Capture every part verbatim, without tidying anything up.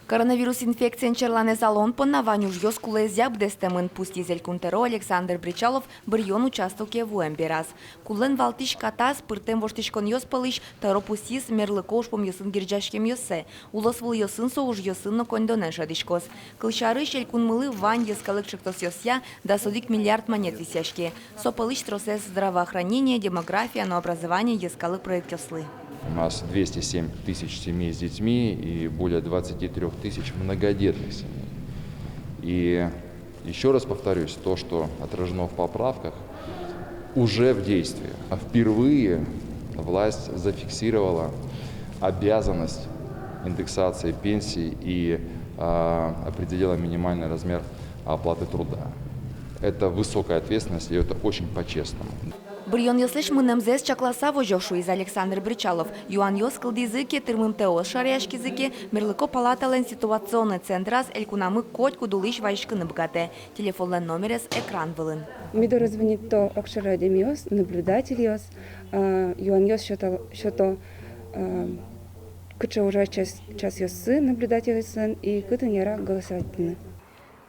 Коронавирус инфекциен черланэз алон понна вань ужъёс кулэезъя быдэстэмын, пусйиз Элькун тӧро Александр Бречалов быръён участоке вуэм бераз. Куллэн валтӥсь катаз пыртэм воштӥськонъёс пӧлысь тӧро пусйиз мерлыко ужпумъёсын герӟаськемъёссэ. Улосвылъёсын со ужъёсын но коньдонэн шӧдӥськоз. Кылсярысь, Элькунмылы вань йӧскалык ӵектосъёсъя дас одӥг миллиард манет висъяське. Со пӧлысь тросэз здравоохранение, демография но образование йӧскалык проектъёслы. У нас двести семь тысяч семей с детьми и более двадцати трёх тысяч многодетных семей. И ещё раз повторюсь, то, что отражено в поправках, уже в действии. А впервые власть зафиксировала обязанность индексации пенсий и, а, определила минимальный размер оплаты труда. Это высокая ответственность, и это очень по-честному. Быръёнъёслэсь мынэмзэс чакласа возё, шуиз Александр Бречалов. Юанъёс кылдӥзы ке, тырмымтэос шараяськизы ке, мерлыко палаталэн ситуационный центраз Элькунамы котькуд улӥсь вазиськыны быгатэ. Телефонлэн номерез экран вылын. Ми доры звонито огшоры адямиос, наблюдательёс, а, юанъёс сёто, сёто, а, кыӵе ужа час, часъёссы наблюдательёслэн и кытын яра голосовать карыны.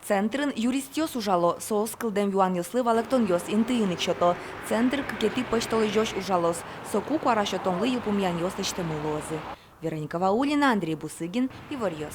Центрын юристъёс ужало, соос кылдэм юанъёслы валэктонъёс интыын ик сёто. Центр кыкетӥ пӧсьтолэзёзь ужалоз, соку куара сётонлы йылпумъянъёс лэсьтэмын луозы. Вероника Ваулина, Андрей Бусыгин, «Иворъёс».